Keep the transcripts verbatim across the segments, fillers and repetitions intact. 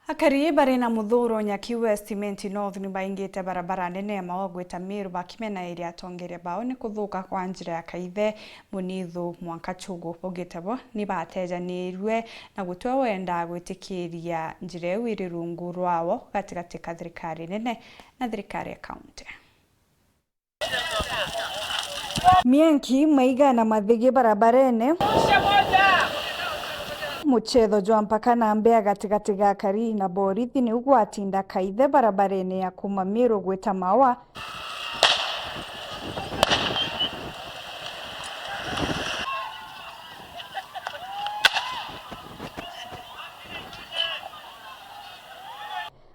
Akari bari na muthuro Nyaki West, Imenti North, ni baingite barabara nene ya Maua gwita Meru bakimena iria atongeria bao ni kuthuka kwa njira ya Kaithe, Munithu mwanka Chugu. Baugite bo ni batejanirue na gutwe wenda gwitikiria njira iu iri rungu rwao gatigati ka thirikari nene na thirikari ya kaunti. Mienki, maiga na mathigi barabarene. Muchetho jwa mpaka na mbea gatigati ga akari na borithi niu gwatinda Kaithe barabarene ya kuma Meru gwita Maua.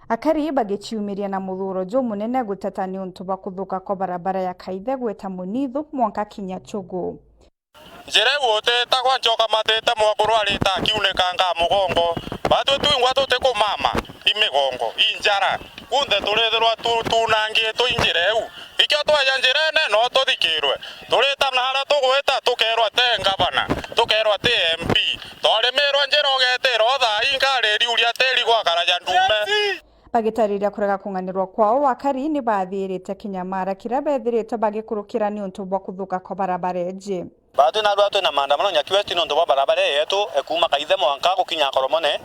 Akari bagiciumiria na muthuro jumunene guteta niuntu bwa kuthuka kwa barabara ya Kaithe gwita Munithu mwanka kinya Chugu. Njira iu utitagwa ncoka matite mwakuru arita akiunikanga mugongo. Batwi twingwa tutikumama, i migongo, i njara. Kunthe turithirwa tu-, tunangitwe i njira iu. Ikio twaja njirene no tuthikirwe. Turitana haria tugwita tukerwa ti ngavana, tukerwa ti M P. Twarimirwa njira ugetira o thaa ii ngari iriuria tiri gwakara ja ndume. Bagitariria kurega kung'anirwa kwao, akari ni baathiirite kinyamara kiria beethiritwe bagikurukira niuntu bwa kuthuka kwa barabara iji. Batwi narua twina maandamano Nyaki West niuntu bwa barabara ii yetu ekuuma Kaithe mwanka gukinya Koromone.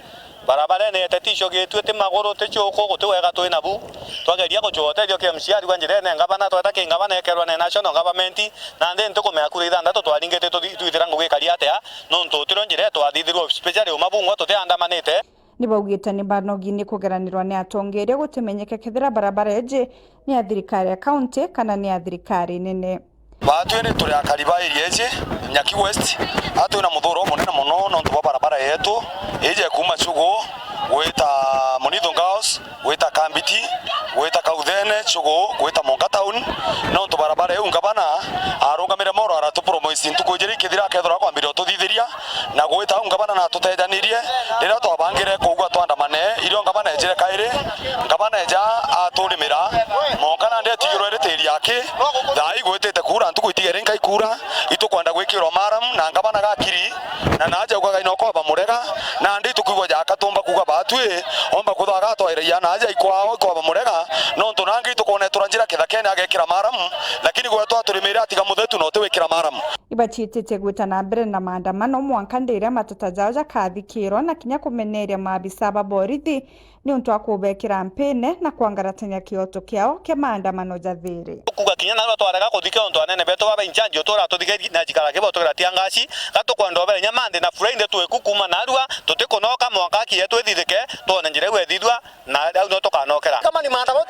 Barabara ii ni yete ti icogitue, ti maguru, ti ciuku, guti wega twi nabu. Twageria gucua utethio ki M C A arigwa njirene, ngavana tweta ki ngavana ekerwa ni national government, nandi ntukumenya kura ithanthatu twaringite tuthi-, twithira ngugi ikari atia, nontu utirio njira itwathithirwe, especially uma bungwa tutiandamanite. Ni baugite ni banogi ni kugeranirwa ni atongeria gutimenyeke kethira barabara iji ni ya thirikari ya kaunti kana ni ya thirikari nene. Batwi ni turi akari ba area iji, Nyaki West, a twina muthuro umunene mono nontu bwa barabara yetu iji ya kuuma Chugu gwita Munithu Girls, gwita Kambiti, gwita Kauthene, Chugu, gwita Monka Town, nontu barabara iu ngavana arungamire moro aratupromise ntuku ijiri ikithira akethirwa akwambiriria ututhithiria. Na gwita au ngavana natutejanirie, riria twabangire kuugua twandamane, irio ngavana ejire kairi, ngavana eja aturimira, monka nandi etigirwe iri tiri aki. Thaa ii gwitite kuura, ntuku itigere nkai kuura, itukwenda gwikirwa maramu na ngavana gakiri, na naja augaga ino kwaba murega, nandi itukwigua jaka tumba kuuga batwi, omba kuthaga atwairagia naja ikwao ikwaba murega, nontu nangi itukwona etura njira kithakene agekira maramu, lakini gwe twaturimire atiga muthetu na utiwikira maramu. Ibacitite gwita na mbere na maandamano mwanka ndiria mateta jao jakathikirwa na kinya kumeneria maabisa ba borithi niuntu wa kubekira mpine na kwangaratania kioto kiao kia maandamano ja thiri. Kuga kinya narua twarega kuthike untu anene betu baba injanji utura tuthike na jikara kibo tukira tiangaci, gatukwenda ubere nya Monday na Friday twiku kuma narua tutikunoka mwanka aki yetu ithithike, twone njira iu ethithua. Na au no tukanokera. Kama ni maandamano